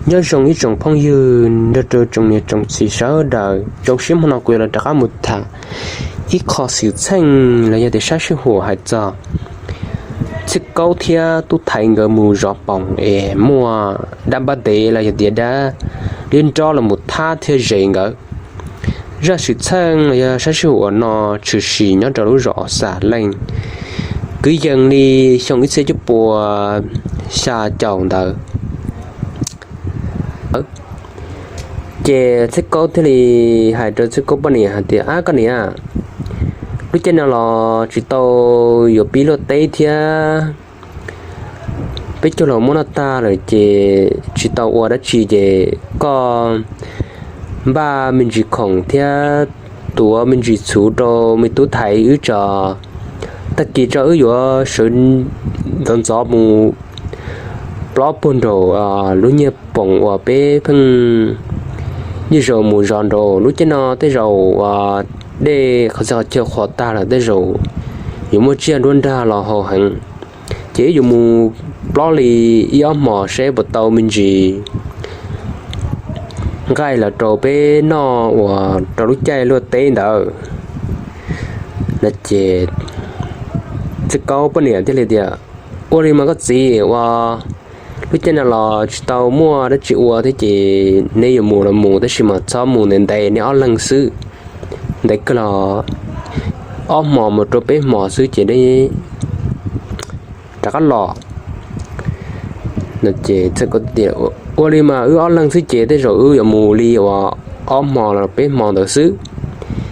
Nyob zoo ib tsoom phooj ywg nrog rau tsoom niam tsoom txiv sawv daws, zoo siab hmo no kuv yuav los rov qab mus tham ib qho xwm txheej los yog tias sab sij huam hais txog Txhiaj Kaub thiab Tub Thaiv nkawd mus zov poom es muaj dab npab ntev los yog tias dab liab nrob los mus thab thiab zes nkawd. Zaj xwm txheej los yog sab sij huam no tshwm sim nyob rau lub zos Xam Leej, kwv yees li xyoo ib txhiab cuaj puas xya caum ntawd. Ces Txhiaj Kaub thiaj li hais rau Txhiaj Kaub poj niam hais tias, Ab koj niam, lub caij no los tsis tau yuav pib luaj teb thiab, peb cog los muab noj tag lawm ces tsis tau ua dab tsi ces koj npaj me ntsis khoom thiab tuav me ntsis txhuv rau me Tub Thaiv wb tso, tag kis tso wb yuav sawv ntxov ntxov mus plob puag nraum lub nyiaj poom uas peb pheej yeej zaum mus zov nraud. Lub caij no tej zaum dej qhov txhia qhov chaw qhuav tag lawm, tej zaum yuav muaj tsiaj nruab nrag los haus heev, ces wb yuav mus plob li ib ob hmos seb puas tau me ntsis nqaij los rau peb noj uas rau lub caij luaj teb ntawd. No ces Txhiaj Kaub poj niam thiaj li tias, Ua li mas koj txiv, ua lub caij no los tsis tau muaj dab tsi ua thiab ces neb yuav mus los mus, tab sis mas txhob mus ntev ntev, neb ob leeg xwb, ntev kawg los ob hmos mus rau peb hmos xwb ces neb rov qab los. No ces Txhiaj Kaub tias, Ua li mas wb ob leeg xwb ces tej zaum wb yuav mus li uas ob hmos los peb hmos ntawd xwb.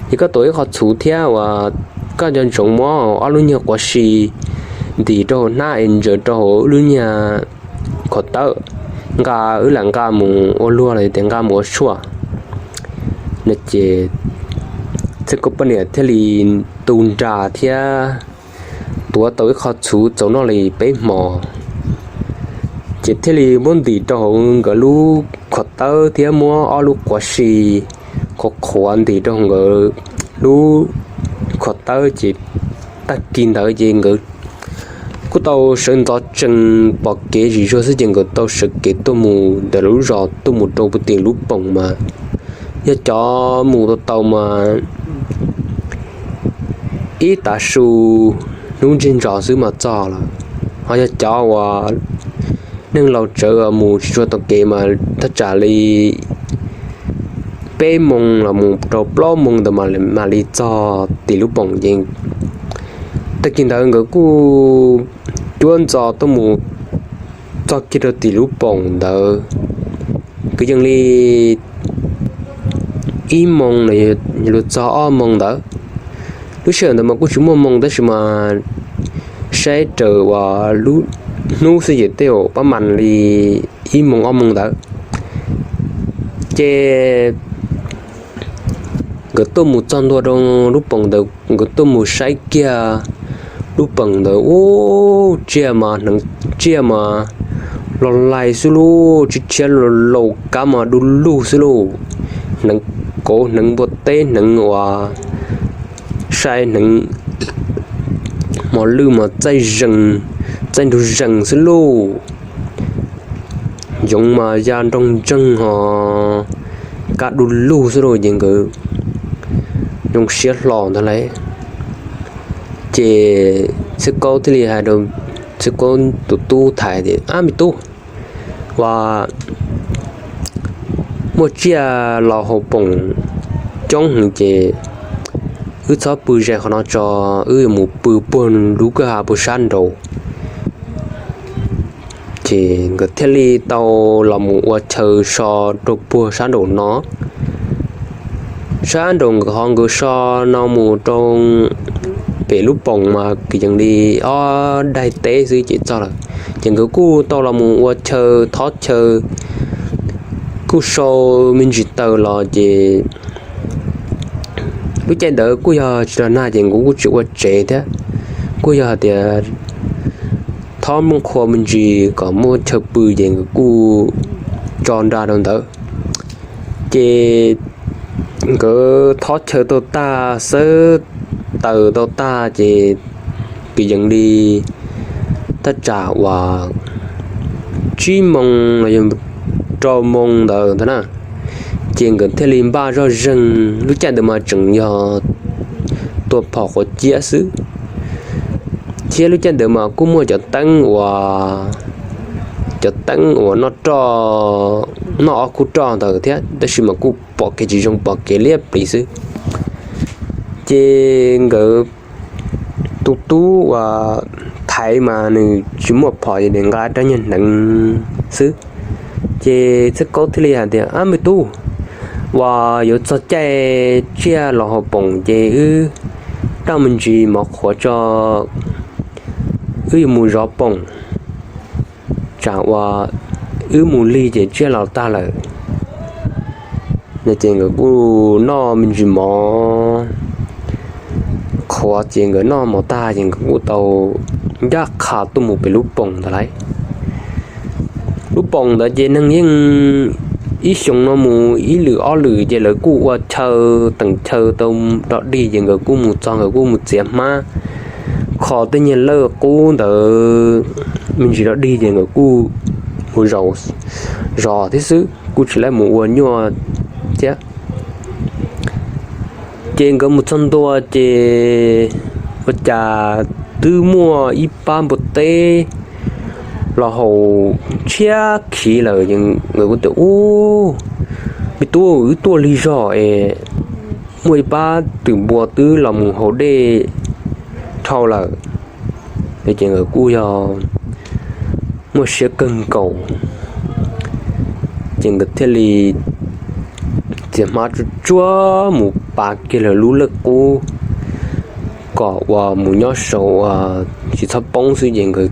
Ces koj tuav ib qho txhuv thiab uas koj nco ntsoov muab ob lub nyuag quav si ntim rau hauv hnab es ntsaws rau hauv wb lub nyuag khuam tawb, nqa wb lam nqa mus ua luag los yog tias nqa mus ua tshuaj. No ces Txhiaj Kaub poj niam thiaj li tu nra thiab tuav tau ib qho txhuv txaus noj li peb hmos, ces thiaj li muab ntim rau hauv nkawd lub khuam tawb thiab muab ob lub quav si qhuav qhuav ntim rau hauv nkawd lub khuam tawb ces tag kis ntawd ces nkawd kuj tau sawv ntxov tsees pom kev zim zuag xwb ces nkawd tau sawv kev tuaj mus ntawm lub zos tuaj mus rau puag tim lub poom mas yog cov mus tau tau mas ib tav su hnub ntseg ntsos xwb mas txog lawm. Ho yog cov uas neeg laus tsawv mus tsis tshua tau kev mas thaj tsam li peb moos los mus rau plaub moos ntawd mam li txog tim lub poom ces tag kis ntawd nkawd kuj cuab ntxo tuaj mus txog kiag rau tim lub poom ntawd kwv yees li ib moos los yog txog ob moos ntawd. Lub sij hawm ntawd mas kuj tsis muaj moos tab sis mas saib raws uas lub hnub xwb ces tej zaum pab mas li ib moos ob moos ntawd. Ces nkawd tuaj mus txog ntua rau lub poom ntawd, nkawd tuaj mus saib kiag lub poom ntawd, ub, tsiaj mas hneev tsiaj mas los laig xwb lauj, tshiab tshiab laus kab mas du lug xwb lauj. Hneev kauv hneev npua teb hneev uas sai hneev mos lwj mas txaij zees, txaij nrug zees xwb lauj. Yoov mas ya nroog ntseeg ho kab du lug xwb lauj ces nkawd zoo siab hlo ntag lauj. Ces Txhiaj Kaub thiaj li hais rau Txhiaj Kaub tus tub thaiv tias, Ab me tub, uas muaj tsiaj los haus poom coob heev ces wb txhob pw ze qhov no tso, wb yuav mus pw puag lub kwj ha puag sab nraud. Ces nkawd thiaj li tau los mus ua chaw so rau puag sab nraum no. Sab nraum nkawd hov nkawd so no mus rau pem lub poom mas kwv yees li ob daig teb xwb ces txog lawm. Ces nkawd kuj tau los mus ua chaw thob chaw, kuj sau me ntsis taws los ces lub caij ntawd kuj yog tsis los nag ces nkawd kuj tsis ua tsev thiab, kuj yog hais tias thob nplooj qhua me ntsis kom muaj chaw pw ces nkawd kuj tso nra rau ntawd. Ces nkawd thob chaw tau tag, xawb taws tau tag ces kwv yees li thaj tsam uas tsib moos los yog rau moo ntawd ntag na. Ces nkawd thiaj li npaj zoj zeeg, lub caij ntawd mas tseem yog tua phom quav ciab xwb, thiab lub caij ntawd mas kuj muaj cov teeb uas, cov teeb uas noj roj, noj ob khub roj ntawd thiab, tab sis mas kuj pom kev tsis zoo, pom kev liab pliv xwb. Ces nkawd tus tub uas thaiv mas nws tsis muaj phom, ces nws nqa rab nyuag hneev xwb. Ces Txhiaj Kaub thiaj li hais tias, Ab me tub, uas yuav txog caij tsiaj los haus poom ces wb daj me ntsis mov qhuav tso, wb yuav mus zov poom, tsam uas wb mus lig ces tsiaj los tag lawm. Ces nkawd kuj noj me ntsis mov qhuav, ces nkawd noj mov tag ces nkawd kuj tau ncaj qha tuaj mus pem lub poom ntawd lawm. Lub poom ntawd ces neeg yeej ib xyoo no mus ib lwm ob lwm ces lawv kuj ua chaw, teem chaw tau dog dig, ces nkawd kuj mus txog nkawd kuj mus txiav hmab, kho tej nyuag lawj qub ntawd me ntsis dog dig ces nkawd kuj mus zov thiab xwb, kuj tsis laib mus ua nyuaj thiab. Ces nkawd mus txog ntua ces ua cas twb muaj ib pab npua teb los haus tshiab khiv lawm. Nkawd kuj tias, Ub, me tub, wb tuaj lig zog es muaj ib pab twm npua twb los mus haus dej dhau lawm. Ces nkawd kuj yog muaj siab kawg nkaus, ces nkawd thiaj li txiav hmab tsuag tsuag mus pav kiag lawv lub lawj qub kom uas mus nyob saud uas tsis txhob poob xwb, ces nkawd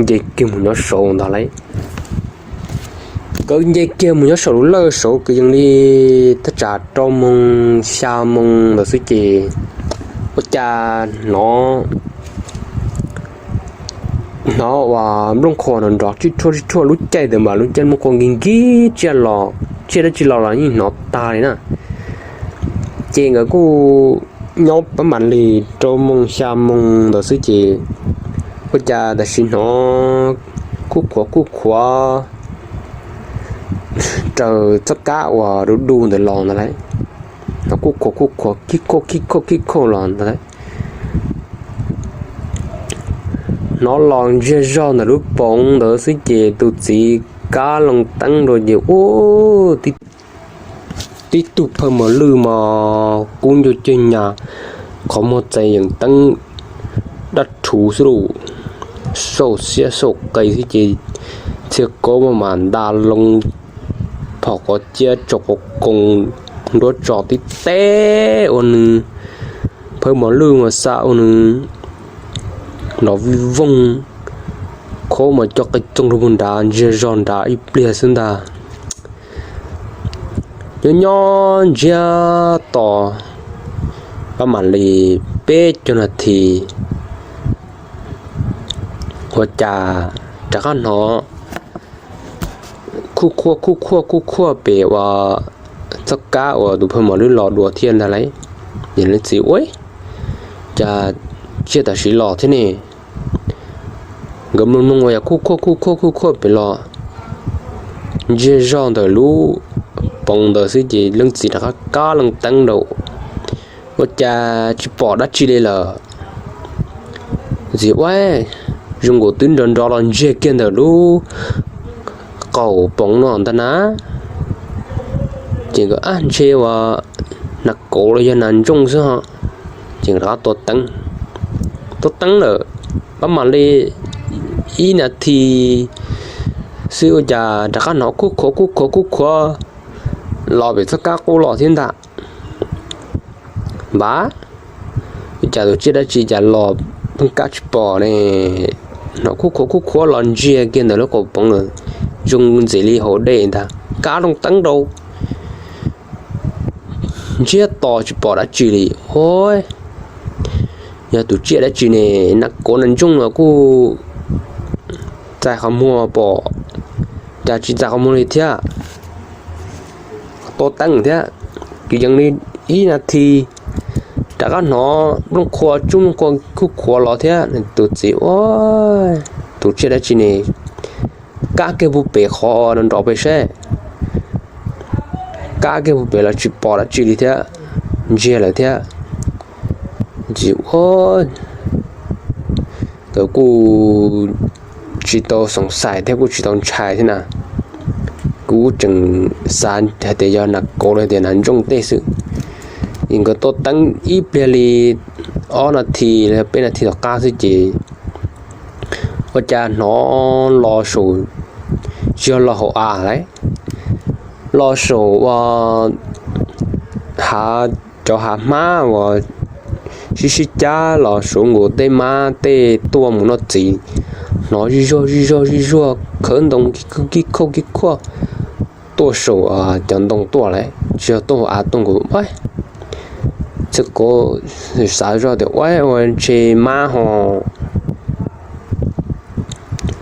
nce kiag mus nyob saud ntag lauj. Nkawd nce kiag mus nyob saum lub lawj saud kwv yees li thaj tsam rau moos xya moos ntawd xwb ces ua cas hnov hnov uas nplooj qhuav nrov nrov tsib rhuaj tsib rhuaj. Lub caij ntawd mas lub caij nplooj qhuav nkig nkig, tsiaj los, tsiaj dab tsi los los yeej hnov tag li na. Ces nkawd kuj nyob pab mam li rau moos xya moos ntawd xwb ces ua cas tam sim hnov kuj khuav kuj khuav raws txoj kab uas du du ntawd los ntag lauj. Hnov kuj khuav kuj khuav khib khauj khib khauj khib khauj los ntag lauj. Hnov los ntsiag zog ntawm lub poov ntawd xwb ces tus txiv kab loo teeb rau ces ub, tib tug phawj mos lwj mos kub ncauj ceg nyas, qhov muag txais yeem teeb dab rhuv xwb lauj. Xauj xiab xauj qis xwb ces Txhiaj Kaub maj mam nta loo phom quav ciab tsaus quas koos nruab tso tib teb ua nws phawj mos lwj mas xa ua nws nrov vij voog, khaub mas co qe txoog rau puag nrad ntsiag zog nrad ib pliag xwb ntag. Nyob nyob ntsiag to pab mam li peb caug nas this ua cas rov qab hnov khuj khuaj khuj khuaj khuj khuaj pem uas txoj kab uas tus phawj mos lwj los dua thiab ntag lauj. Ces leej txiv ua cas tsiaj tam sim los thiab ne. Nkawd mloog mloog ua cas khuj khuaj khuj khuaj khuj khuaj pem los ntsiag zog ntawm lub poov ntawd xwb ces leej txiv rov qab kab loo teeb rau ua cas tsis pom dab tsi li lawm. Txiv ua zoo nkaus twb nrov nrov los ntsiag kiag ntawm lub qaum poov no ntag na. Ces nkawd ab ntshe ua nas kauv los yog nas ntsooj xwb ho. Ces nkawd rov qab tua teeb, tua teeb lawm pab mam li ib nas this xwb ua cas rov qab hnov khuj khuav khuj khuav khuj khuav los pem txoj kab qub los thiab ntag. Npab, ua cas tus tsiaj dab tsi cas los pheej kab tsis pom ne. Hnov khuj khuav khuj khuav los ntsiag kiag ntawm lub qaum poov lawm, zoo ntxim li haus dej ntag, kab loo teeb rau ntsiag to tsis pom dab tsi li. Ua, yog tus tsiaj dab tsi ne, nas kauv nas ntsooj los kuj txais qhov muag pom, cas tsis txais qhov muag li thiab. Tua teeb thiab, kwv yees li ib nas this rov qab hnov nplooj qhuav tsub nplooj qhuav khuj khuav los thiab. Tus txiv ua, tus tsiaj dab tsi ne, kab kiag puag pem qhov nrov pem saib. kab kiag pem los tsis pom dab tsi li thiab, ntsiag lawm thiab. Ces ua, nkawd kuj tsis tau xoom xais thiab kuj tsis tau ntshai thiab na. Kuv tseem xav hais tias yog nas kauv los tias nas ntsooj tej xwb. Es nkawd tuaj teeb ib pliag li ob nas this los peb nas this tom qab xwb ces ua cas hnov los saum, tsis yog los hauv av lawm, los saum ua hav, cov hav hmab uas sib sib cab los saum nkaus tej mab tej tuaj mus noj txiv, hnov zij zog zij zog zij zuag khawb ntoo kib khauj kib khuaj tuaj saum cov ntoo tuaj lawm, tsis yog tuaj hauv av tuaj nkaus. Txhiaj Kaub xav zoj tias ua, ua ntshe mab ho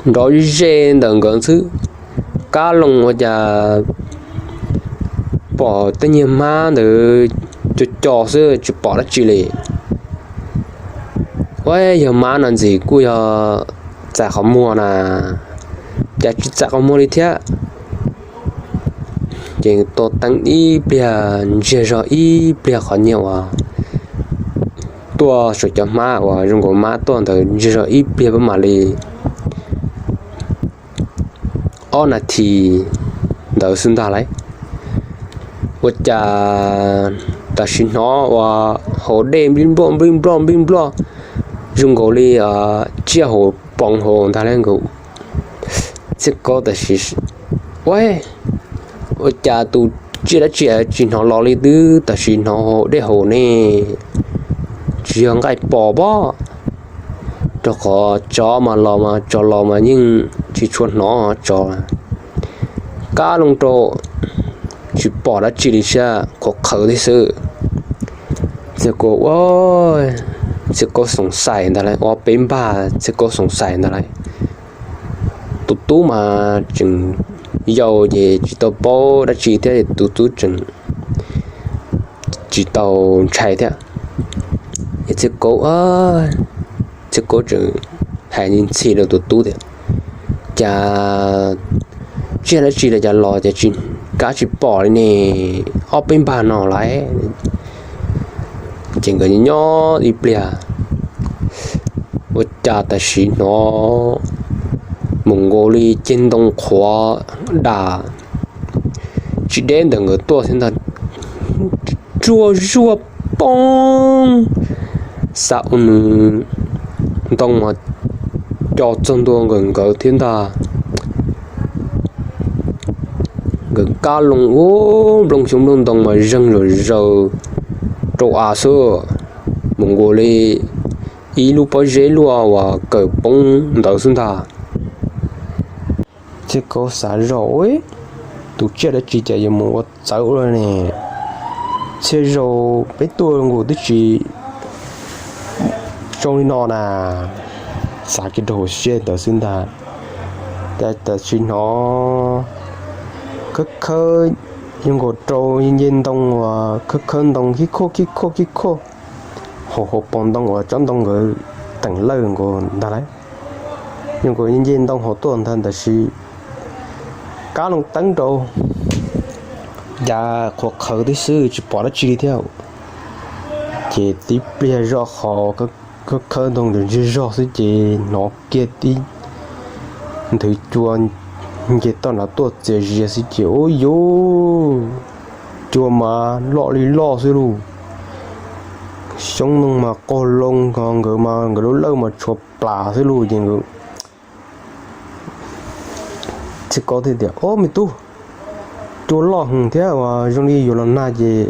nrov ze ntawm nkawd xwb, kab loo ua cas pom tej niag hmab ntawd co co xwb tsis pom dab tsi li. Ua yog mab no ntxim kuj yog txais qhov muag na, cas tsis txais qhov muag li thiab. Ces tuaj teeb ib pliag ntsiag zog ib pliag qhov niag uas tuaj saum cov hmab uas zoo nkaus mab tuaj ntawd ntsiag zog ib pliag pab mam li ob nas this ntawd xwb ntag lauj. Ua cas tam sim hnov uas haus dej nplij nploj nplij nploj nplij nploj zoo nkaus li tsiaj haus poov hauv ntag lauj nkaus. Txhiaj Kaub tam sim, ua, ua cas tus tsiaj dab tsi tsis hnov los li twb tam sim hnov haus dej haus ne, tsis yog nqaij pom pob, rau qhov tsov mas los mas tsov los mas yeej tsis tshua hnov tsov, kab loo rau tsis pom dab tsi li thiab, qhuav qhawv thiab xwb. Txhiaj Kaub ua, Txhiaj Kaub xoom xais ntag lauj, ua peb npag Txhiaj Kaub xoom xais ntag lauj. Tus tub mas tseem yau ces tsis tau paub dab tsi thiab, tus tub tseem tsis tau ntshai thiab. Es Txhiaj Kaub, Txhiaj Kaub tseem hais ntxhi ntxhi rau tus tub tias, cas tsiaj dab tsi los cas los cas tsis, kab tsis pom li ne, ob peb npag no lauj. Ces nkawd nyob ib pliag, ua cas tam sim hnov mus nkaus li ceg ntoo qhuav dam tsis deb ntawm nkawd tuaj thiab ntag, tsuag zuag poob xa u nws ntoo mas co txog ntua nkawd nkawd thiab ntag. Nkawd kab loo ua nplooj xyoob nplooj ntoo mas zeeg zom zaws rau av xwb, mus nkaus li ib lub pob zeb luaj uas kawm poob ntawd xwb ntag. Txhiaj Kaub xav zoj, tus tsiaj dab tsi cas yuav mus ua txawv ua luaj ne, txhia zaus peb tuaj nkaus twb tsis zoo li no na, xav kiag rau hauv siab ntawd xwb ntag. Ces tam sim hnov khawb khawb, yuav nkaus rau nce ntoo uas khawb khawb ntoo khib khuaj khib khuaj khib khuaj, hauv hauv paus ntoo uas tsob ntoo nkawd teem lawj nkaus ntag lauj. Yuav nkaus nce ntoo hauv tuaj ntag tab sis kab loo teeb rau, cas qhuav qhawv tib xwb tsis pom dab tsi li thiab. Ces tib pliag zoj qhov khawb khawb ntoo ntawd ntsiag zog xwb ces hnov kiag tib nthwv cua nce toj nrad tuaj txias zias xwb ces ub yuv, cua mas loj li loj xwb lauj. Xyoob ntoo mas qaug loo, nkawd mas nkawd lub lawj mas tshuav plas xwb lauj ces nkawd Txhiaj Kaub thiaj tias, ob me tub, cua loj heev thiab uas zoo li yuav los nag ces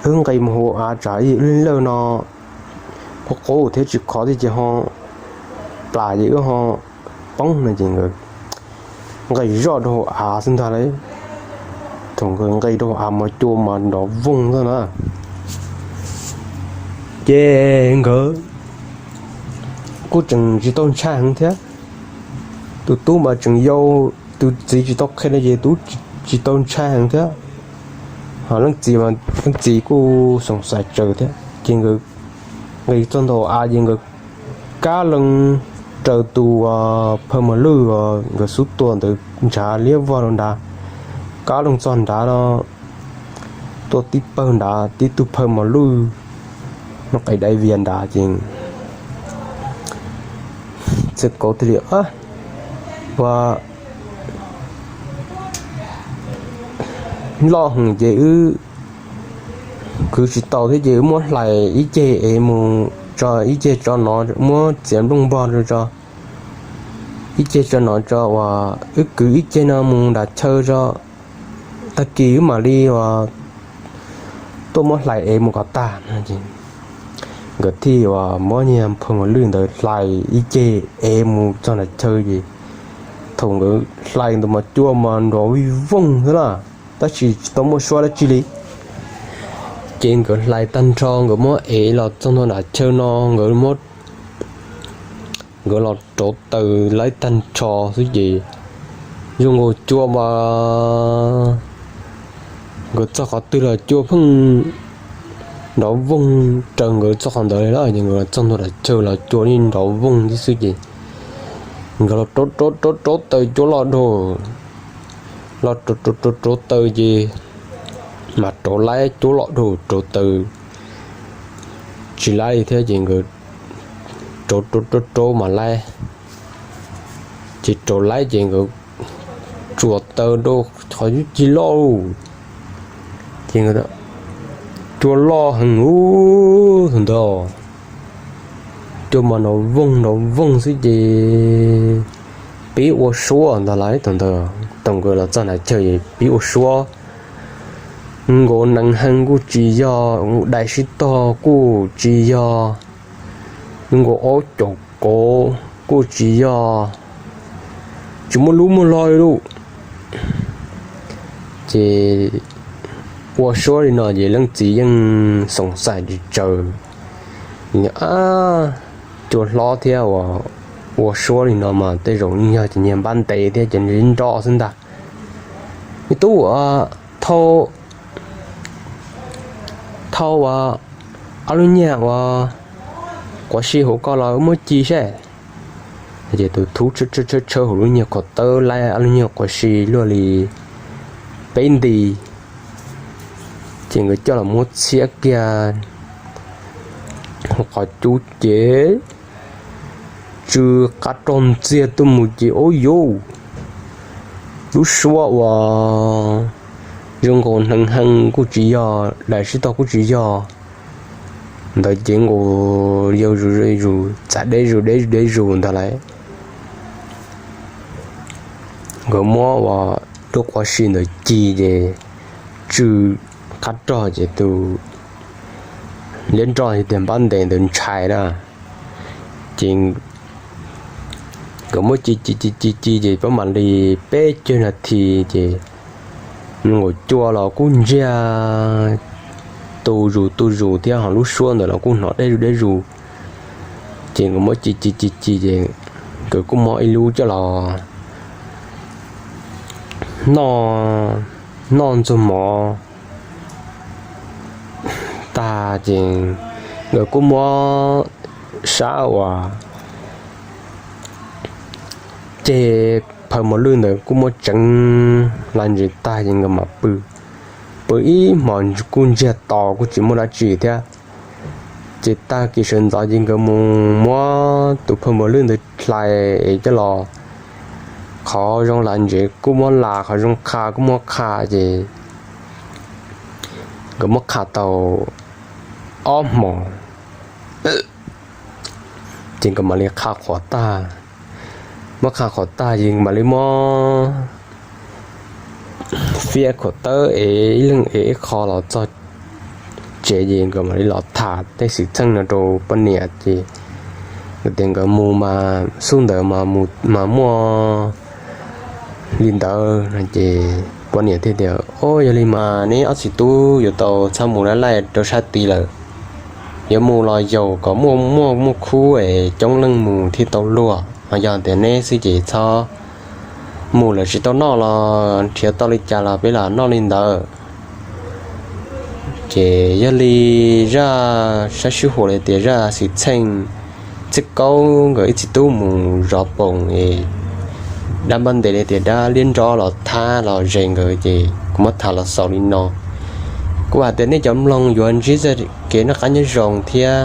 wb nqis mus hauv av tsam ib lub lawj no qub qub thiab tsis khov thiab ces ho plas ces wb ho poob no ces nkawd nqis zoj rau hauv av xwb ntag lauj. Thaum nkawd nqis rau hauv av mas cua mas nrov voog ntag na. Ces nkawd kuj tseem tsis tau ntshai heev thiab. Tus tub mas tseem yau, tus txiv tsis tau qhia no ces tub tsis tau ntshai heev thiab. Ho leej txiv mas leej txiv kuj xoom xaiv tsawv thiab ces nkawd nqis txog ntua av ces nkawd kab loo raws tus phaw mos lwj uas nkawd xub tua ntawd ntshav liab vog rau nrad, kab loog txog nrad no, tuaj tib pawg nrad tib tug phaw mos lwj, no qes dai vias nrad ces Txhiaj Kauv thiaj li, ua loj heev ces wb khwv tsis tau thiab ces wb muab hlais ib ceg es mus tso, ib ceg tso no, muab txiav nplooj npog tso, ib ceg tso no tso, uas wb kwv ib ceg no mus nram chaw tso, tag kis wb mam li uas tuaj muab hlais es mus kom tag no. Nkawd thiaj uas muab niag phaw mos lwj ntawd hlais ib ceg es mus txog nram chaw ces thaum nkawd hlais ntawd mas cua mas nrov vij voog xwb na, tab sis tsis tau muaj suab dab tsi li. Ces nkawd hlais tag nrho nkawd muab es los txog ntua nram chaw no, nkawd muab, nkawd los rauv taws laib tag nrho xwb ces zoo nkaus cua mas nkawd txog qhov twg los cua pheej nrov voog raws nkawd txog qhov ntawd li na. Ces nkawd los txog ntua nram chaw los cua yeej nrov voog tib xwb ces nkawd los rauv rauv rauv rauv taws cua loj dhau, los rauv rauv rauv rauv taws ces mas rauv laib cua loj dhau, rauv taws tsis laib li thiab ces nkawd rauv rauv rauv rauv mas laib, ces rauv laib ces nkawd tsuas taws rau qhov cig loj, ces cua loj heev ub thaum ntawd, cua mas nrov voog nrov voog xwb ces pib ua suab ntag lauj. Thaum ntawd thaum nkawd los txog nram chaw pib ua suab, nkaus neev heev kuj tsis yog, dai sib tog kuj tsis yog, nkaus aub caum kauv kuj tsis yog, tsis muaj lub muaj lo li lauj. Ces ua suab li no ces leej txiv yeej xoom xaim tsis tsawg, cua hlob thiab uas ua suab li no mas tej zaum yog ces nyias npab ntev thiab ces nrov xwb ntag. Me tub, thau, thau uas ob lub nyiag uas quav si hauv ko los muab ci seb. Ces tus thub tshawb tshawb hauv lub nyiag qhov tawb laib ob lub nyiag quav si luaj li peb nti, ces nkawd coj los muab txhiab kiag qhov cub ces tsw qab rog ntxiag tuaj mus ces ub yuv, lub suab uas zoo nkaus neev heev kuj tsis yog, dai sib tog kuj tsis yog ntawd ces nkaus yau zus zus txav deb zus deb zus deb zus ntag lauj. Nkawd muab uas lub quav si ntawd ci ces tsw qab rog ces tus liab nroj tias npab ntev ntawd ntshai na, ces nkawd muab ci ci ci ci ci ces pab mam li peb caug nas this ces nkaus cua los kuj ntsiag tu zus tu zus thiab ho lub suab ntawd los kuj hnov deb zus deb zus. Ces nkawd muab ci ci ci ci ces nkawd kuj muab ib lub coj los noj, noj ntxuag mov tag ces nkawd kuj muab sab uas ceg phaw mos lwj ntawd kuj muab tseev la ntsev tag ces nkawd mam pw. Pw ib hmos kuj ntsiag to kuj tsis muaj dab tsi thiab. Ces tag kis sawv ntxov ces nkawd mus muab tus phaw mos lwj ntawd hlais es coj los, qhov zoo la ntsev kuj muab la, qhov zoo qha kuj muab qha ces nkawd muab qha tau ob hmos ces nkawd mam li qha qhuav tag. Muab qha qhuav tag ces mam li muab fiab khuam tawb es ib leeg es ib qho los txog tsev ces nkawd mam li los tham tej xwm txheej no rau poj niam ces nkawd tias nkawd mus mas xub ntawd mas muaj li ntawd no ces poj niam thiaj tias, o, yog li mas neb ob txiv tub yuav tau txhob mus laj laij rau sab tid lawm. Yuav mus los yaum kom muaj muaj muaj khub es coob leej mus thiaj tau luag, ho yog tias neb xwb ces txhob mus lawm, tsis tau noj los nrhiav tau li cas los peb los noj li ntawd. Ces yog li zaj sab sib huam li tias zaj xwm txheej Txhiaj Kaub nkawd ib txiv tub mus zov poom es dab npab ntes li tias dab liab nrob los thab los zes nkawd ces kuv muab tham los xaus li no. Kuv hais tias nej cov mloog yuav ntsib txoj kev noj qab nyob zoo thiab